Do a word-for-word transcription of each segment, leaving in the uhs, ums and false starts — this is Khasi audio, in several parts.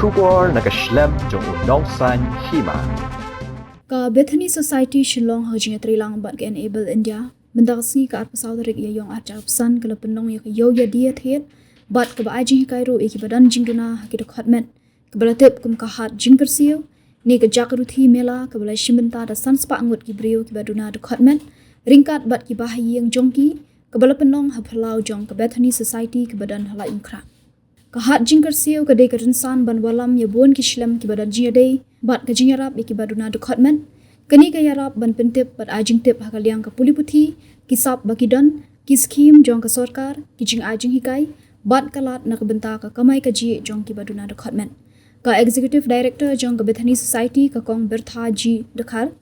Khubor na ka shlem jong u Nongsaiñ Hima. Ka Bethany Society Shillong ha ka jingïatreilang bad ka Enable India mynta ka sngi ka arphew saw tarik Ïaiong arhajar arphew san ka la pynlong ïa ka ïew ïa die thied bad kaba ai jinghikai ruh ïa kiba don jingduna ha ki dkhot met, kaba la tip kum ka Hat Jingkyrsiew ne ka Jagruthi Mela, kaba la shim bynta da san spah ngut ki briew kiba duna dkhot met ryngkat bad kiba ha ïing jong ki, kaba la pynlong ha phyllaw jong ka Bethany Society kaba don ha Laitumkhrah. Ka Hat Jingkyrsiew ka dei ka rynsan ban wallam ïa bun ki shlem kiba don jingïadei bad ka jingïarap ïa kiba duna dkhot met. Kane ka ïarap ban pyntip bad ai jingtip ha ka liang ka pule puthi, ki sap ba ki don, ki skhim jong ka sorkar, ki jingai jinghikai bad ka lad na ka bynta ka kamai kajih jong kiba duna dkhot met. Ka Executive Director jong ka Bethany Society, ka Kong Bertha G Dkhar,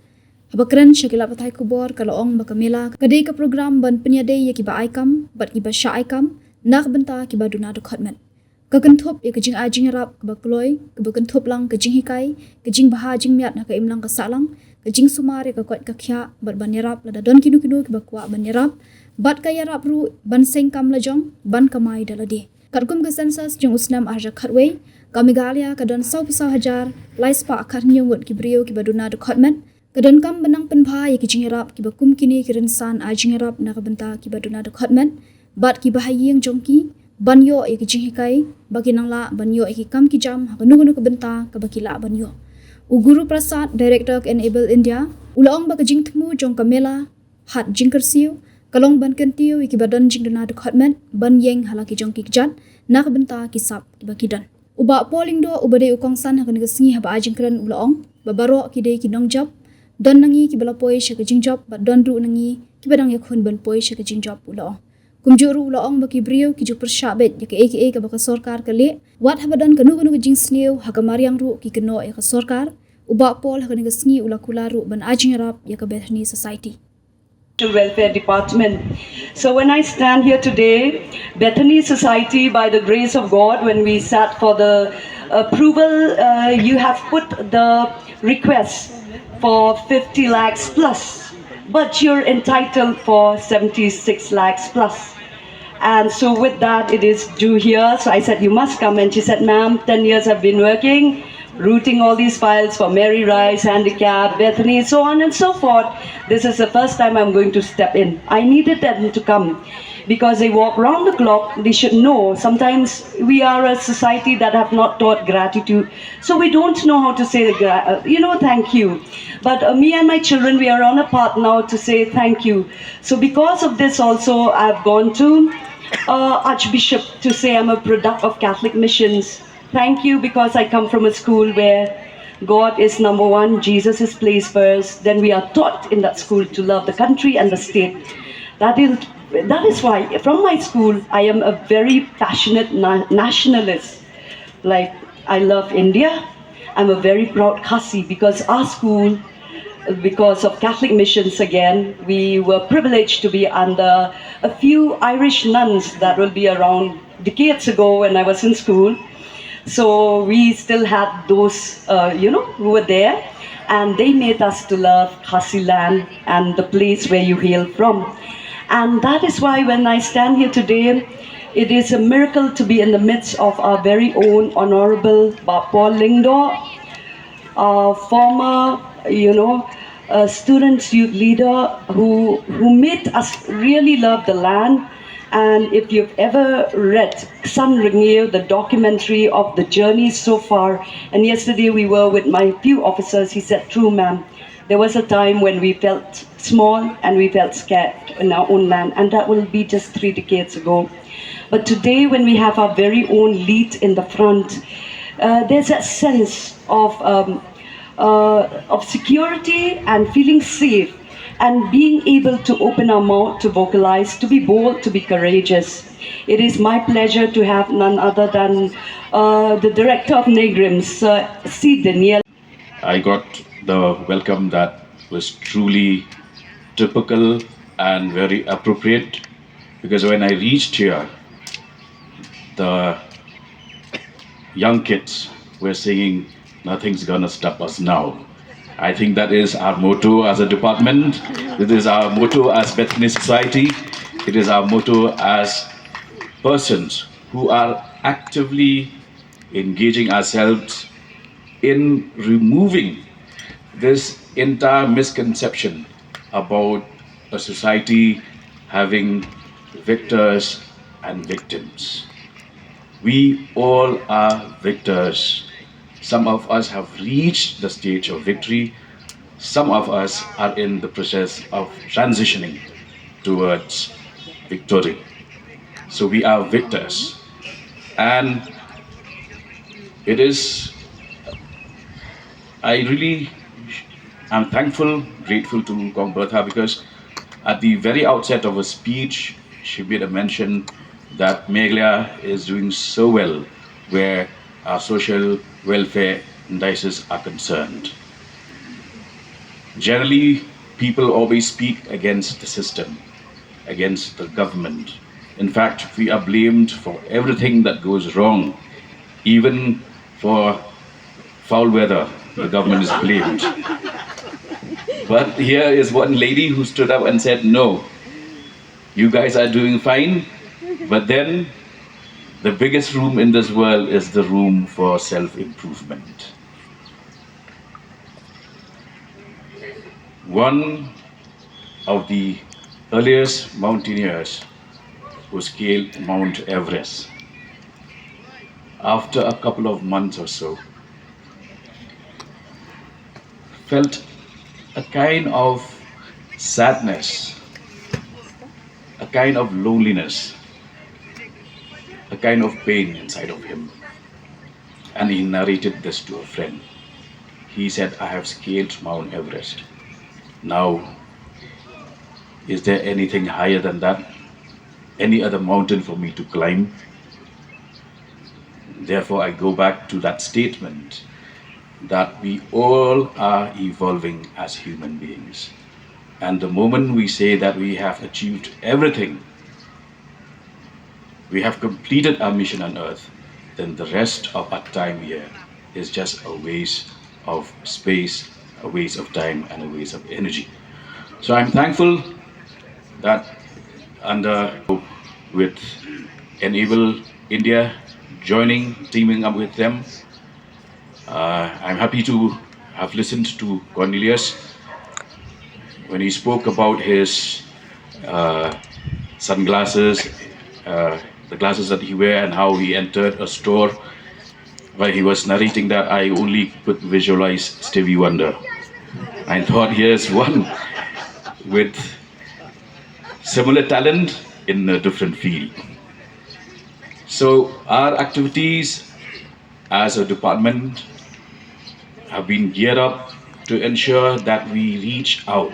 haba kren sha ki lad pathai khubor, ka la ong ba ka mela ka dei ka program ban pynïadei ïa kiba ai kam bad kiba shah ai kam na ka bynta kiba duna dkhot met. Ka kynthup ïa ka jingai jingïarap kaba kloi, kaba kynthup lang ka jinghikai, ka jingbha jingmiat ha ka imlang ka sahlang, ka jingsumar ïa ka koit ka khiah bad ban ïarap lada don kino kino kiba kwah ban ïarap, bad ka ïarap ruh ban seng kam lajong, ban kamai da lade. Katkum ka census jong u snem arhajar khatwei, ka Meghalaya ka don sawphew saw hajar lai spah khathynñiew ngut ki briew kiba duna dkhot met. Ka donkam ban nang pynbha ïa ki jingïarap kiba kum kine ki rynsan ai jingïarap na ka bynta kiba duna dkhot met bad kiba ha ïing jong ki, ban ïoh ïa ki jinghikai ba kin nang lah ban ïoh ïa ki kam ki jam ha kano kano ka bynta kaba ki lah ban ïoh. U Guru Prasad, Director ka Enable India, u la ong ba ka jingthmu jong ka mela Hat Jingkyrsiew ka long ban kyntiew ïa kiba don jingduna dkhot met ban ïeng ha la ki jong ki kjat na ka bynta ki sap kiba ki don. U Bah Paul Lyngdoh, uba dei u kongsan ha kane ka sngi, haba ai jingkren u la ong ba baroh ki dei ki nongjop, don na ngi kiba la poi sha ka jingjop bad don ruh na ngi kiba dang ïakhun ban poi sha ka jingjop, u la ong. Kumjuh ruh u la ong ba ki briew ki ju pyrshah beit ïa kaei kaei kaba ka sorkar ka leh, wat haba don kano kano ka jingsniew ha ka mariang ruh ki kynnoh ïa ka sorkar. U Bah Paul ha kane ka sngi u la kular ruh ban ai jingïarap ïa ka Bethany Society. Welfare Department. So when I stand here today, Bethany Society, by the grace of God, when we sat for the approval, uh, you have put the request for fifty lakhs plus, but you're entitled for seventy-six lakhs plus. And so with that, it is due here. So I said, "You must come." And she said, "Ma'am, ten years I've been working, routing all these files for Mary Rice, Handicap, Bethany, so on and so forth. This is the first time I'm going to step in." I needed them to come because they work round the clock. They should know. Sometimes we are a society that have not taught gratitude. So we don't know how to say, the gra- uh, you know, "Thank you." But uh, me and my children, we are on a path now to say thank you. So because of this also, I've gone to uh, Archbishop to say I'm a product of Catholic missions. Thank you, because I come from a school where God is number one, Jesus is placed first. Then we are taught in that school to love the country and the state. That is that is why from my school I am a very passionate na- nationalist. Like, I love India. I'm a very proud Khasi because our school, because of Catholic missions again, we were privileged to be under a few Irish nuns that will be around decades ago when I was in school. So we still had those, uh, you know, who were there, and they made us to love Khasi land and the place where you hail from. And that is why when I stand here today, it is a miracle to be in the midst of our very own Honorable Bah Paul Lyngdoh, a former, you know, a students youth leader who who made us really love the land. And if you've ever read Ksan Rngiew, the documentary of the journey so far, and yesterday we were with my few officers, he said, "True, ma'am, there was a time when we felt small and we felt scared in our own land, and that will be just three decades ago. But today, when we have our very own lead in the front, uh, there's a sense of um, uh, of security and feeling safe and being able to open our mouth, to vocalize, to be bold, to be courageous." It is my pleasure to have none other than uh, the director of NEIGRIHMS, Sir C. Daniel. I got the welcome that was truly typical and very appropriate, because when I reached here, the young kids were singing, "Nothing's gonna stop us now." I think that is our motto as a department. It is our motto as Bethany Society. It is our motto as persons who are actively engaging ourselves in removing this entire misconception about a society having victors and victims. We all are victors. Some of us have reached the stage of victory. Some of us are in the process of transitioning towards victory. So we are victors. And it is, I really am thankful, grateful to Kong Bertha, because at the very outset of her speech, she made a mention that Meghalaya is doing so well where our social welfare indices are concerned. Generally, people always speak against the system, against the government. In fact, we are blamed for everything that goes wrong. Even for foul weather, the government is blamed. But here is one lady who stood up and said, "No, you guys are doing fine." But then the biggest room in this world is the room for self improvement. One of the earliest mountaineers who scaled Mount Everest, after a couple of months or so, felt a kind of sadness, a kind of loneliness, a kind of pain inside of him. And he narrated this to a friend. He said, "I have scaled Mount Everest. Now, is there anything higher than that? Any other mountain for me to climb?" Therefore, I go back to that statement that we all are evolving as human beings. And the moment we say that we have achieved everything, we have completed our mission on earth, then the rest of our time here is just a waste of space, a waste of time, and a waste of energy. So I'm thankful that under with Enable India joining, teaming up with them, uh, I'm happy to have listened to Cornelius when he spoke about his uh, sunglasses, uh, the glasses that he wear, and how he entered a store. While he was narrating that, I only could visualize Stevie Wonder. I thought, "Here's one with similar talent in a different field." So our activities as a department have been geared up to ensure that we reach out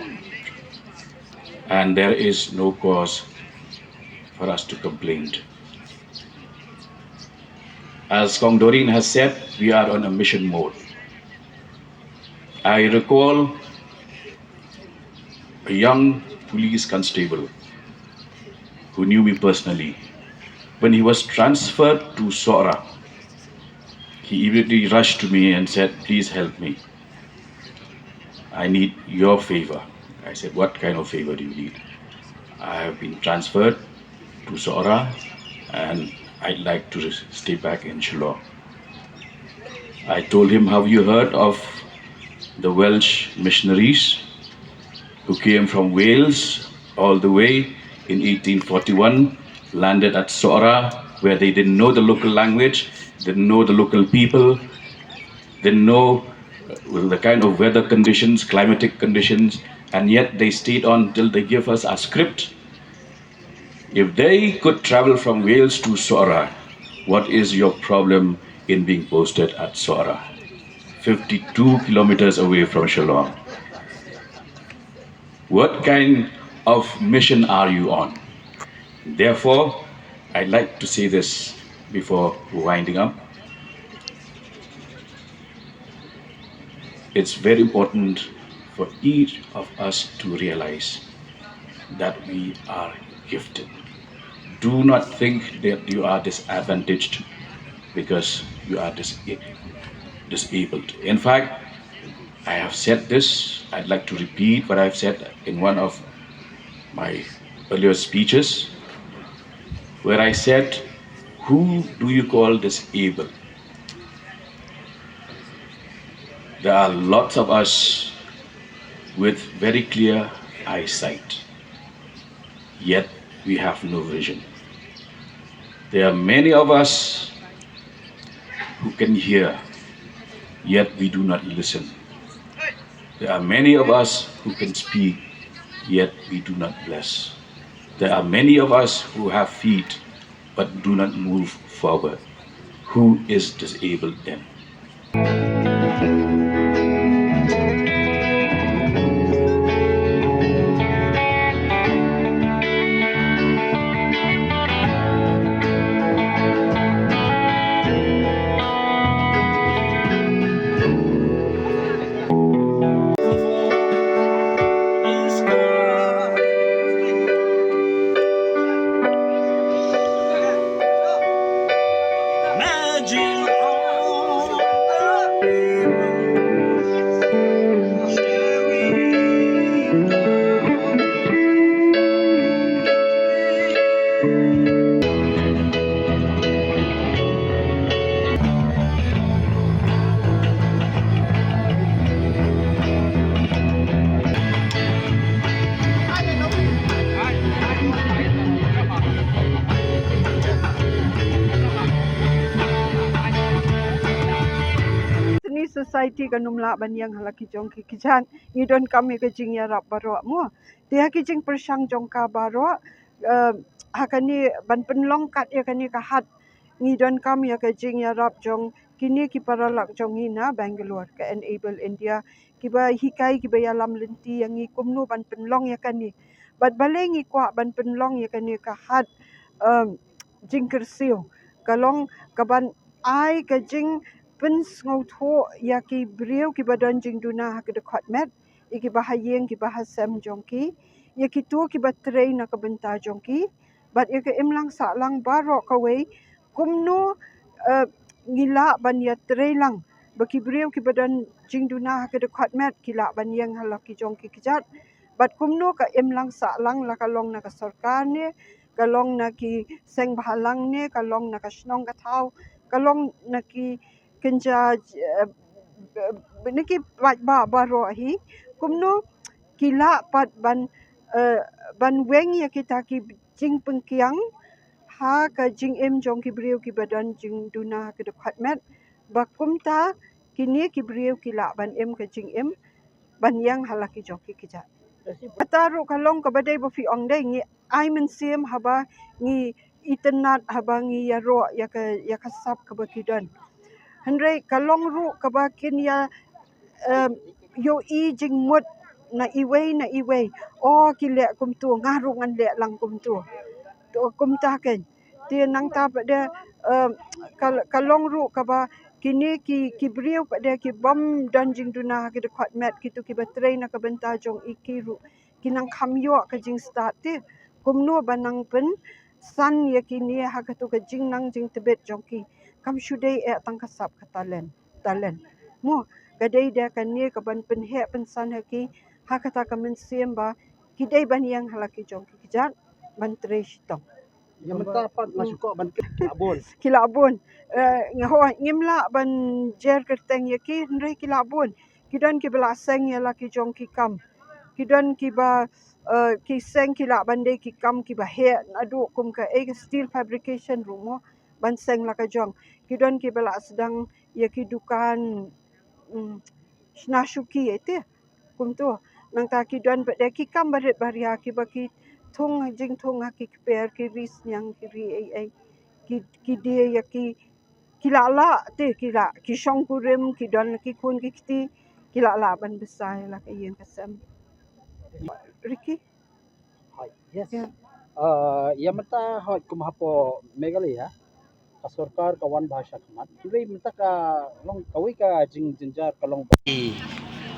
and there is no cause for us to complain. As Kong Doreen has said, we are on a mission mode. I recall a young police constable who knew me personally. When he was transferred to Sohra, he immediately rushed to me and said, "Please help me. I need your favor." I said, "What kind of favor do you need?" "I have been transferred to Sohra and I'd like to stay back in Shillong." I told him, "Have you heard of the Welsh missionaries who came from Wales all the way in eighteen forty-one, landed at Sohra, where they didn't know the local language, didn't know the local people, didn't know uh, the kind of weather conditions, climatic conditions, and yet they stayed on till they give us our script?" If they could travel from Wales to Sohra, what is your problem in being posted at Sohra, fifty-two kilometers away from Shillong? What kind of mission are you on? Therefore, I'd like to say this before winding up. It's very important for each of us to realize that we are gifted. Do not think that you are disadvantaged because you are dis- disabled. In fact, I have said this, I'd like to repeat what I've said in one of my earlier speeches, where I said, "Who do you call disabled? There are lots of us with very clear eyesight, yet we have no vision. There are many of us who can hear, yet we do not listen. There are many of us who can speak, yet we do not bless. There are many of us who have feet but do not move forward. Who is disabled then? Seni society kan ym lah ban ïeng ha la ki jong ki kjat. Ngi donkam ïa ka jingïarap baroh mo. Te ha ki jingpyrshang jong ka baroh, eh, ha kane ban pynlong kat ïa kane ka hat, ngi donkam ïa ka jingïarap jong kine ki paralok jong ngi na Bangalore, ka Enable India, kiba hikai, kiba ïalam lynti ïa ngi kumno ban pynlong ïa kane. Bad balei ngi kwah ban pynlong ïa kane ka hat, um, jingkyrsiew, ka long kaban ai ka jingpynsngewthuh ïa ki briew kiba don jingduna ha ka dkhot met, ïa kiba ha ïing, kiba ha sem jong ki, ïa kito kiba trei na ka bynta jong ki, bad ïa ka imlang sahlang baroh kawei, kumno, eh, ngi lah ban ïatrei lang ba ki briew kiba don jingduna ha ka dkhot met ki lah ban ïeng ha la ki jong ki kjat, bad kumno ka imlang sahlang, la ka long na ka sorkar ne, ka long na ki seng bhalang ne, ka long na ka shnong ka thaw, ka long na ki kynja, eh, na ki paidbah baroh hi, kumno ki lah pat ban, eh, ban weng ïa kita ki jingpynkhiang ha ka jingim jong ki briew kiba don jingduna ha ka dkhot met, ba kumta kine ki briew ki lah ban im ka jingim ban ïeng ha la ki jong ki kjat. Kata ruh ka long kaba dei ba phi ong dei, ngi ai mynsiem haba ngi itynnad, haba ngi ïaroh ïa ka, ïa ka sap kaba ki don. Hynrei ka long ruh kaba kin ïa, em, ïohi jingmut na iwei na iwei. O, ki leh kumto, nga ruh ngan leh lang kumto. To kumta kein. Te nangta pat de, em, ka, ka long ruh kaba kine ki, ki briew pat de kibym don jingduna ha ka dkhot met, kito kiba trei na ka bynta jong i ki ruh ki nang kham ïoh ka jingstad te kumno ba nang pynsan ïa kine ha kato ka jingnang jingtbit jong ki. Kam shu dei eh tang ka sap ka talent, talent. Mo, ka dei da kane kaban pynheh pynsan ha ki ha kata ka mynsiem ba ki dei ban ïeng ha la ki jong ki kjat ban trei shitom. Ïa mynta pat nga shu kwah ban, ki lah bun. Ki lah bun. Eh, nga, ho, ngim lah ban jer kyrteng ïa ki, hynrei ki lah bun. Ki don kiba lah seng ïa la ki jong ki kam. Ki don kiba, eh, ki seng, ki lah ban dei ki kam kiba heh, naduh kum ka, eh, ka steel fabrication ruh mo, ban seng la ka jong. Ki don kiba lah sdang ïa ki dukan, mm, shna shuki, eh, te. Kumto, nangta ki don pat de ki kam barit baria kiba ki thung, jingthung ha ki kper, ki ri sniang, ki ri ei ei, ki, ki die ïa ki, ki lah lah te, ki lah, ki shong kurim, ki don ki khun ki kti, ki lah lah ban bsa ïa la ka ïing ka sem. Ricky? Hooid, yes. Yeah. Ah, ïa mynta hooid kum hapoh Meghalaya ka sorkar ka wan bha shakhmat. Hynrei mynta ka long kawei ka jingjynjar ka long ba ki,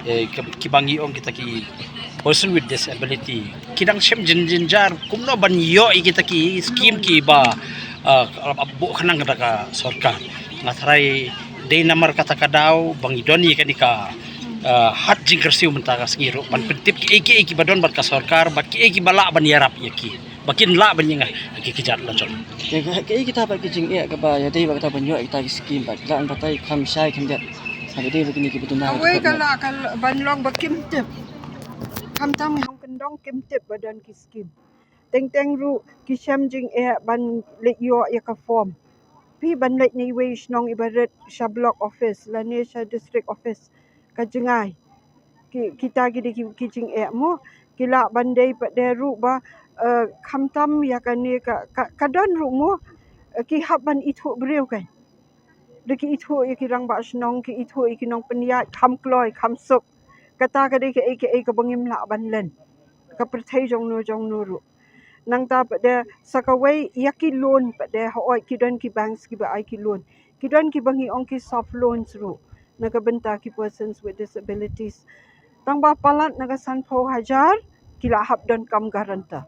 eh, ki, kiba ngi ong kita ki person with disability ki dang shem jingjynjar kumno ban ïoh ïa kita ki skim kiba, ah, buh khnang da ka sorkar. Nga tharai dei namar kata ka daw ba ngi don ïa kane ka, ah, hat jingkyrsiew mynta ka sngi ruh ban pyntip kiei kiei kiba don bad ka sorkar bad kiei kiba lah ban ïarap ïa ki. Ba kin lah ban ïeng ha ki kjat la jong. Ki, ki, ki, kita bad ki jingeh kaba ïadei bad kata ban ïoh kita ki skim bad ki lah ban batai kham shai kham biang. Kawei ka la ka ban long ba kim tip. Khamtam nongkyndong kim tip ba don ki skim. Teng teng ruh ki shem jingeh ban leit ïoh ïa ka form. Phi ban leit na iwei i shnong iba rit sha block office lane sha district office, ka jngai. Ki, kita ki dei ki, ki jingeh mo. Ki lah ban dei pat de ruh ba, eh, khamtam ïa kane ka, ka, ka don ruh mo. Eh, ki hap ban ithuh briew kan. Da ki ithuh ïa ki rangbah shnong, ki ithuh ïa ki nongpynïaid, kham kloi, kham suk. Kata ka dei kaei kaei kaba ngim lah ban len. Ka pyrthei jong no jong no ruh. Nangta pat de sa kawei ïa ki loan pat de, hooid ki don ki banks kiba ai ki loan. Ki don kiba ngi ong ki soft loans ruh na ka bynta ki persons with disabilities. Tang ba palat na ka sanphew hajar ki la hap don kam guarantor.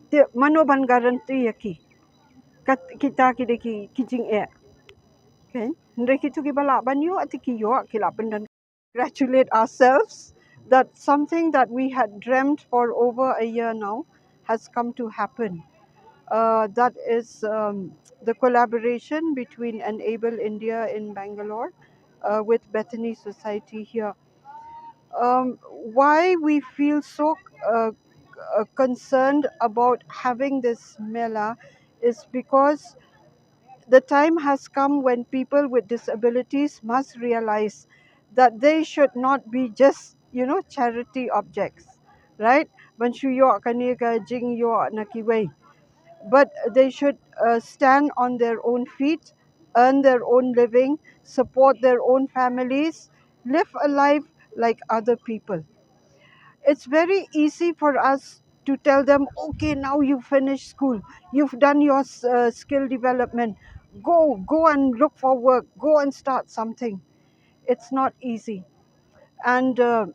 Te mano ban guarantee ïa ki? Kat, kita ki dei ki, ki jingeh. Okay. Hynrei kito kiba lah ban ïoh, te ki ïoh, ki lah pyndon. Congratulate ourselves that something that we had dreamt for over a year now has come to happen. Uh, that is, um, the collaboration between Enable India in Bangalore, uh, with Bethany Society here. Um, why we feel so, uh, uh, concerned about having this mela is because the time has come when people with disabilities must realize that they should not be just, you know, charity objects, right? Ban shu ïoh kane ka jingïoh na kiwei. But they should, uh, stand on their own feet, earn their own living, support their own families, live a life like other people. It's very easy for us to tell them, "Okay, now you've finished school, you've done your, uh, skill development, go, go and look for work, go and start something." It's not easy. And, uh,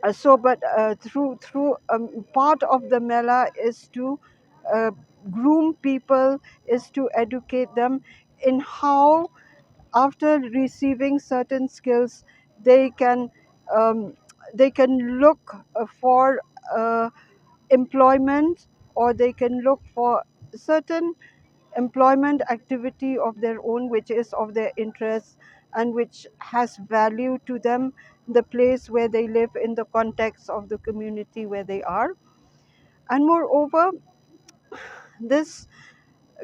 uh, so, but, uh, through, through, um, part of the mela is to, uh, groom people, is to educate them in how, after receiving certain skills, they can, um, they can look, uh, for, uh, employment, or they can look for certain employment activity of their own, which is of their interest and which has value to them, the place where they live, in the context of the community where they are. And moreover, this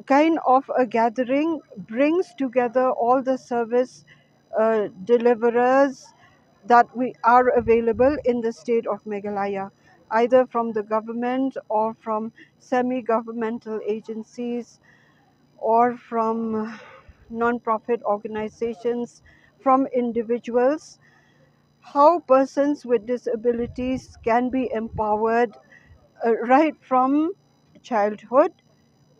kind of a gathering brings together all the service, uh, deliverers that we are available in the state of Meghalaya, either from the government or from semi-governmental agencies or from non-profit organizations, from individuals, how persons with disabilities can be empowered, uh, right from childhood,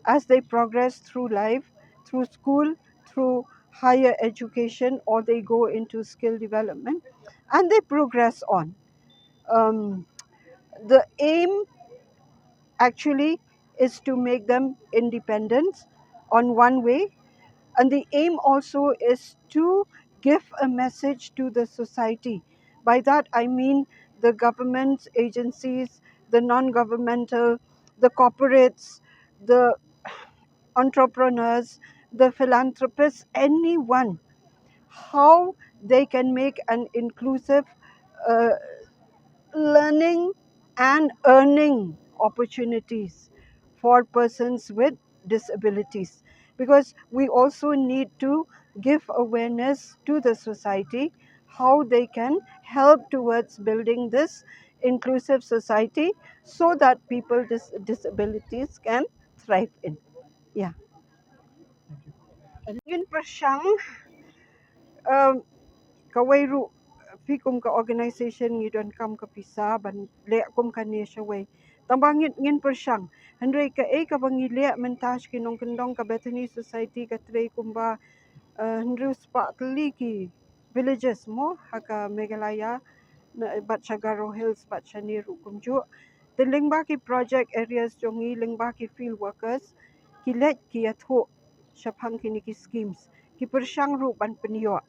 as they progress through life, through school, through higher education, or they go into skill development, and they progress on. Um, the aim actually is to make them independent on one way, and the aim also is to give a message to the society. By that I mean the government agencies, the non-governmental, the corporates, the entrepreneurs, the philanthropists, anyone, how they can make an inclusive, uh, learning and earning opportunities for persons with disabilities, because we also need to give awareness to the society how they can help towards building this inclusive society so that people with disabilities can thrive in. Yeah. Ngin pyrshang, um, kawei ruh, phi kum ka organization ngi donkam ka pisa ban leh kum kane shawei. Tang ba ngin, ngin pyrshang. Hynrei kaei kaba ngi leh mynta sha ki nongkyndong, ka Bethany Society ka trei kumba, uh, hynriew spah tylli ki villages mo ha ka Meghalaya, na, bad sha Garo Hills bad shane ruh kumjuh. Te lyngba ki project areas jong ngi, lyngba ki field workers, ki leit ki ïathuh shaphang kine ki schemes, ki pyrshang ruh ban pynïoh.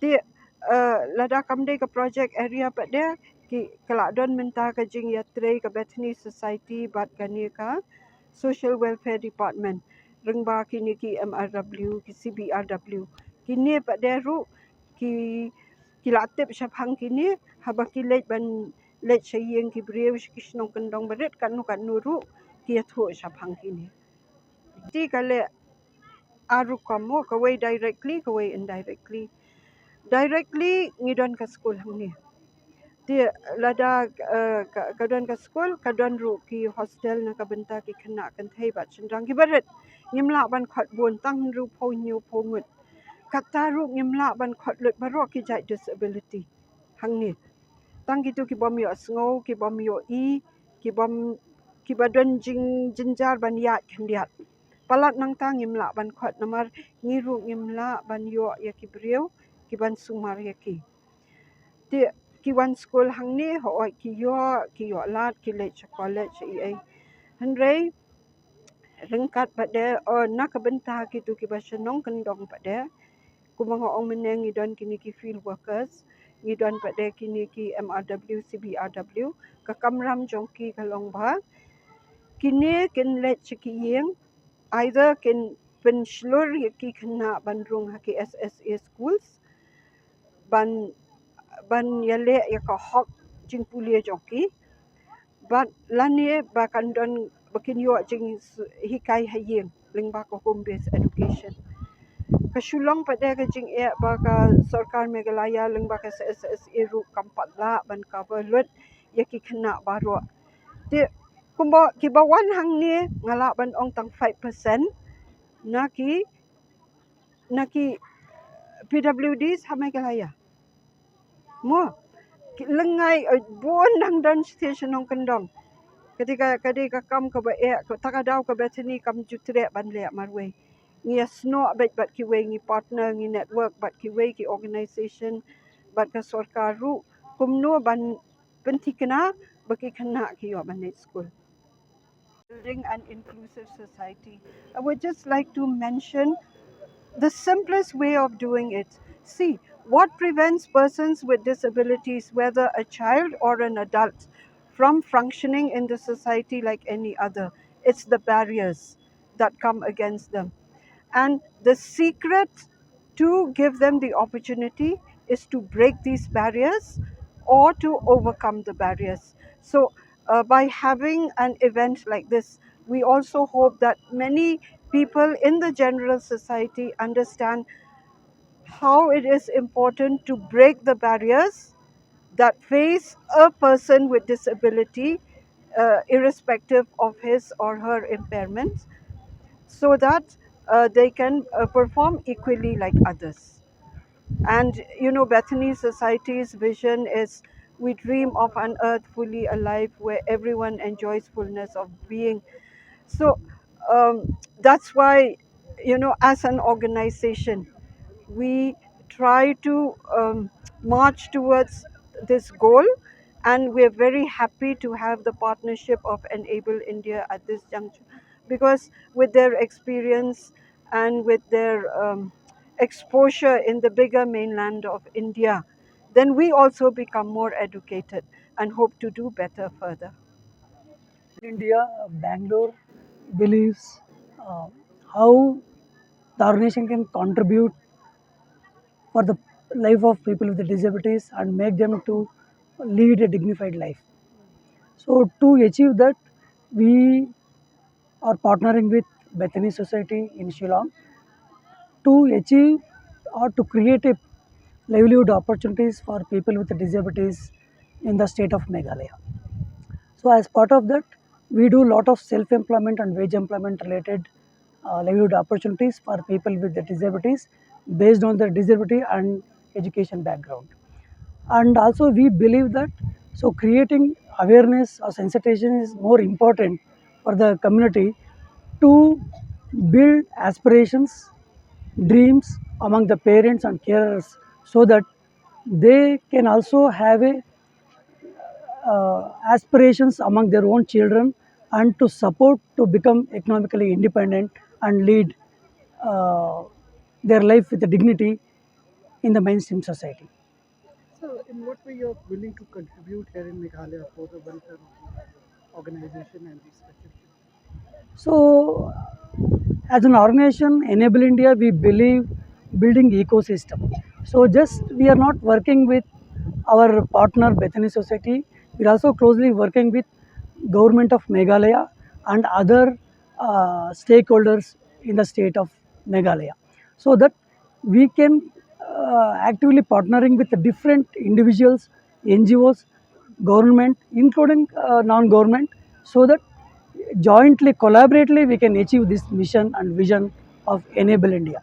Te, eh, lada kam dei ka project area pat de, ki, ka la don mynta ka jingïatrei ka Bethany Society bad kane ka Social Welfare Department, lyngba kine ki M R W, ki C B R W. Kine pat de ruh ki ki la tip shaphang kine, haba ki leit ban leit sha ïing ki briew, sha ki shnong kyndong barit katno katno ruh ki ïathuh shaphang kine. Te ka leh ar rukom mo, kawei directly, kawei indirectly. Directly ngi don ka skul hangne. Te lada eh, ka, ka don ka skul, ka don ruh ki hostel na ka bynta ki khynnah kynthei bad shynrang ki barit. Ngim lah ban khot bun, tang hynriewphew hynñiewphew ngut. Kata ruh ngim lah ban khot lut baroh ki jait disability hangne. Tang kito ki bym ïohsngew, ki bym ïohi, ki bym, kiba don jingjynjar ban ïaid khyndiat. Palat nangta ngim lah ban khot namar ngi ruh ngim lah ban ïoh ïa ki briew ki ban sumar ïa ki. Te ki wan skul hangne, hooid ki ïoh, ki ïoh lad, ki leit sha college sha ei ei. Hynrei ryngkat pat de, oh, na ka bynta kito kiba shnong kyndong pat de, kumba nga ong mynne, ngi don kine ki field workers, ngi don pat de kine ki M R W, C B R W. Ka kamram jong ki ka long ba kine kin leit sha ki ïing, either kin pynshlur ïa ki khynnah ban rung ha ki S S A schools, ban, ban ïaleh ïa ka hok jingpule jong ki, bad lane ba kan don, ba kin ïoh jinghikai ha ïing lyngba ka home based education. Ka shu long pat de ka jingeh ba ka sorkar Meghalaya lyngba ka S S A ruh kam pat lah ban cover lut ïa ki khynnah baroh. Te kumba kiba wan hangne, nga lah ban ong tang five percent na ki, na ki P W Ds ha Meghalaya. Mo, ki lyngngai, eh, bun dang don sha shnong kyndong. Ka dei ka, ka dei ka kam kaba eh, kata ka daw ka Bethany kam ju treh ban leh marwei. Ngi ïasnoh bad, bad kiwei, ngi partner, ngi network bad kiwei ki organization, bad ka sorkar ruh, kumno ban pynthikna ba ki khynnah ki ïoh ban leit skul. Building an inclusive society. I would just like to mention the simplest way of doing it. See, what prevents persons with disabilities, whether a child or an adult, from functioning in the society like any other? It's the barriers that come against them. And the secret to give them the opportunity is to break these barriers or to overcome the barriers. So, uh, by having an event like this, we also hope that many people in the general society understand how it is important to break the barriers that face a person with disability, uh, irrespective of his or her impairments, so that, uh, they can, uh, perform equally like others. And, you know, Bethany Society's vision is, "We dream of an earth fully alive where everyone enjoys fullness of being." So, um, that's why, you know, as an organization, we try to, um, march towards this goal, and we're very happy to have the partnership of Enable India at this juncture, because with their experience and with their, um, exposure in the bigger mainland of India, then we also become more educated and hope to do better further. India, Bangalore believes, uh, how the organization can contribute for the life of people with disabilities and make them to lead a dignified life. So to achieve that, we are partnering with Bethany Society in Shillong to achieve or to create a livelihood opportunities for people with disabilities in the state of Meghalaya. So as part of that, we do lot of self-employment and wage employment related, uh, livelihood opportunities for people with the disabilities based on their disability and education background. And also we believe that, so creating awareness or sensitization is more important for the community to build aspirations, dreams among the parents and carers, so that they can also have a, uh, aspirations among their own children and to support to become economically independent and lead, uh, their life with dignity in the mainstream society. So, in what way you're willing to contribute here in Meghalaya for the welfare of the organization and the special? So, as an organization, Enable India, we believe building ecosystem. So just we are not working with our partner Bethany Society, we are also closely working with Government of Meghalaya and other uh, stakeholders in the state of Meghalaya, so that we can uh, actively partnering with the different individuals, N G Os, government, including uh, non-government, so that jointly, collaboratively, we can achieve this mission and vision of Enable India.